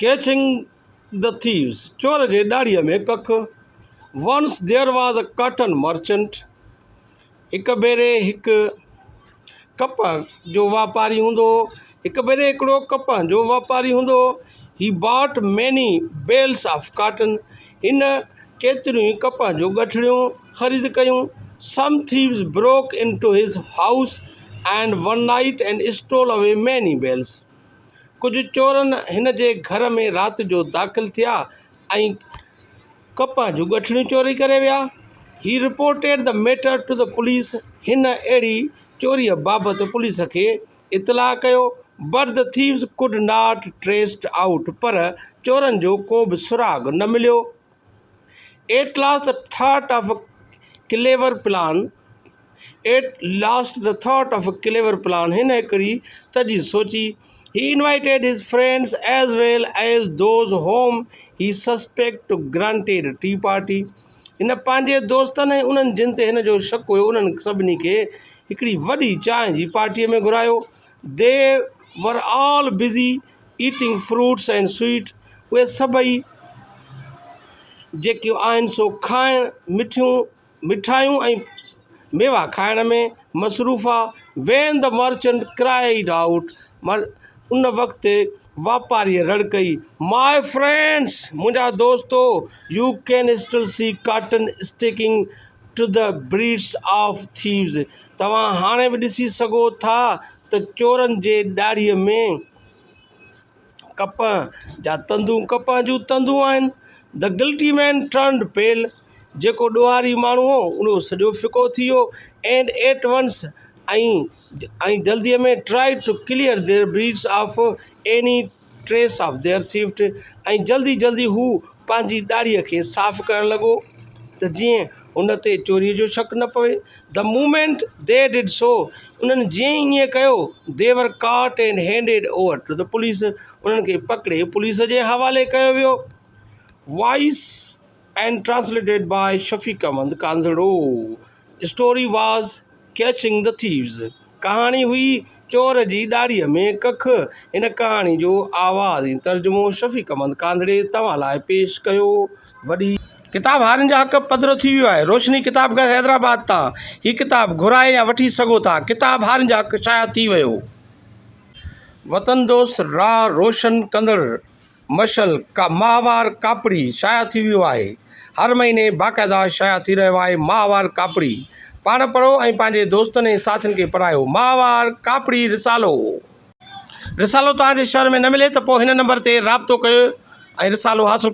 Catching the Thieves، چور جي ڏاڙهيء ۾ ڪک. Once there was a cotton merchant، هڪ ڀيري هڪ ڪپهه جو واپاري هوندو هو. هڪ ڀيري هڪڙو ڪپهه جو واپاري هوندو هو. He bought many bales of cotton، هن ڪيتريون ئي ڪپهه جون ڳٺڙيون خريد ڪيون. Some thieves broke into his house and one night and stole away many bales. ڪجهه چورن هن جي گهر ۾ رات جو داخل ٿيا ۽ ڪپهه جون ڳٺڙيون چوري ڪري ويا. He reported the matter to the police. هن اهڙي چوريء بابت پوليس کي اطلاع ڪيو. But the thieves could not traced out. پر چورن جو ڪو به سراغ نه مليو. At last the thought of a clever plan At last the thought of a clever plan هن هڪڙي تجويز سوچي. He invited his friends as well as those whom he suspected to granted tea party. هن پنهنجي دوستن ۽ انهن جن تي هن جو شڪ هيو انهن سڀني کي هڪڙي وڏي چانهه جي پارٽيء ۾ گهرايو. They were all busy eating fruits and sweets. اهي سڀئي جيڪي آهن سو کائڻ مٺيون مٺايون ۽ ميوا کائڻ ۾ مصروف ها. When the merchant cried out ان وقت واپاريء رڙ ڪئي، My friends منهنجا دوستو، you can still see cotton sticking to the beards of thieves توهان هاڻي به ڏسي سگهو ٿا ته چورن جي ڏاڙهيء ۾ ڪپهه جا تندون ڪپهه جون تندون آهن. The guilty man turned pale جيڪو ڏوهاري ماڻهو هو اهو سڄو ڦڪو ٿي ويو and at once ۽ ۽ جلديء ۾ tried to clear their beards of any trace of their theft ۽ جلدي جلدي هو پنهنجي ڏاڙهيء کي صاف ڪرڻ لڳو ته جيئن هن تي چوريء جو شڪ نه پوي. The moment they did so انهن جيئن ئي ائين ڪيو they were caught and handed over to the police انهن کي پڪڙي پوليس جي حوالي ڪيو ويو. Voice and translated by Shafiq Ahmed Kandhro Story was Catching the Thieves ڪهاڻي هئي چور جي ڏاڙهيء ۾ ڪک هن ڪهاڻي جو آواز ۽ ترجمو شفيق احمد ڪانڌڙي توهان لاء پيش ڪيو. وڏي. ڪتاب هارين جا حق پڌرو ٿي ويو آهي. روشني ڪتاب گهر حيدرآباد تان هي ڪتاب گهرائي يا وٺي سگهو ٿا. ڪتاب هارين جا حق شايع ٿي ويو. وطن دوست راهه روشن ڪندڙ مشعل ڪا ماهوار ڪاپڙي شايع ٿي ويو آهي. هر مهيني باقاعده شايع ٿي رهيو آهي ماهوار ڪاپڙي. پاڻ پڙهو ۽ پنهنجي دوستن ۽ ساٿين کي پڙهايو. ماهوار ڪاپڙي رسالو. رسالو توهان جي شهر ۾ نه ملي ته پوء هن نمبر تي رابطو ڪيو ۽ رسالو حاصل ڪيو.